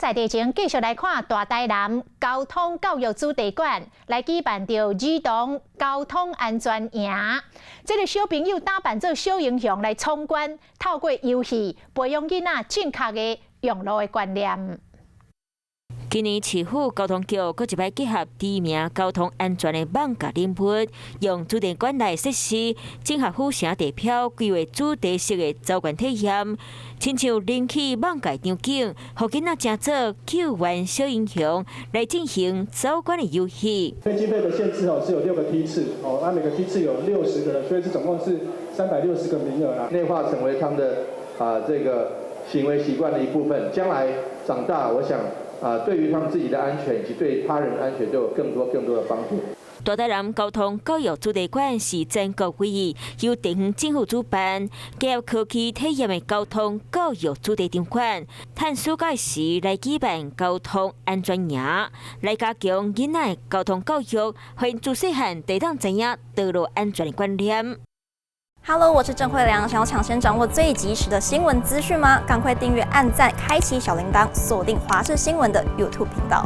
在地前繼續來看大台南交通教育主題館來舉辦著兒童交通安全營。這个小朋友打扮做小英雄來闖關，透過遊戲培養囡仔正確的用路的觀念。今年市府交通局閣一擺結合知名交通安全的網咖人物，用主題館內設施整合府城地標，規劃主題式的走關體驗，親像人氣網咖場景，予囡仔成做救援小英雄來進行走關的遊戲。因為經費的限制哦，是有六個梯次哦，那每個梯次有60個人，所以這總共是360個名額啦。內化成為他們的這個行為習慣的一部分，將來長大，我想，對於他們自己的安全以及對他人的安全，都有更多更多的幫助。大台南交通教育主題館是全國唯一由地方政府主辦，結合科技體驗的交通教育主題場館，趁暑假時來舉辦交通安全營，來加強囡仔交通教育，予𪜶自細漢就當知影道路安全的觀念。 Hello，我是鄭慧良。想要搶先掌握最及時的新聞資訊嗎？趕快訂閱、按讚、開啟小鈴鐺，鎖定華視新聞的 YouTube 頻道。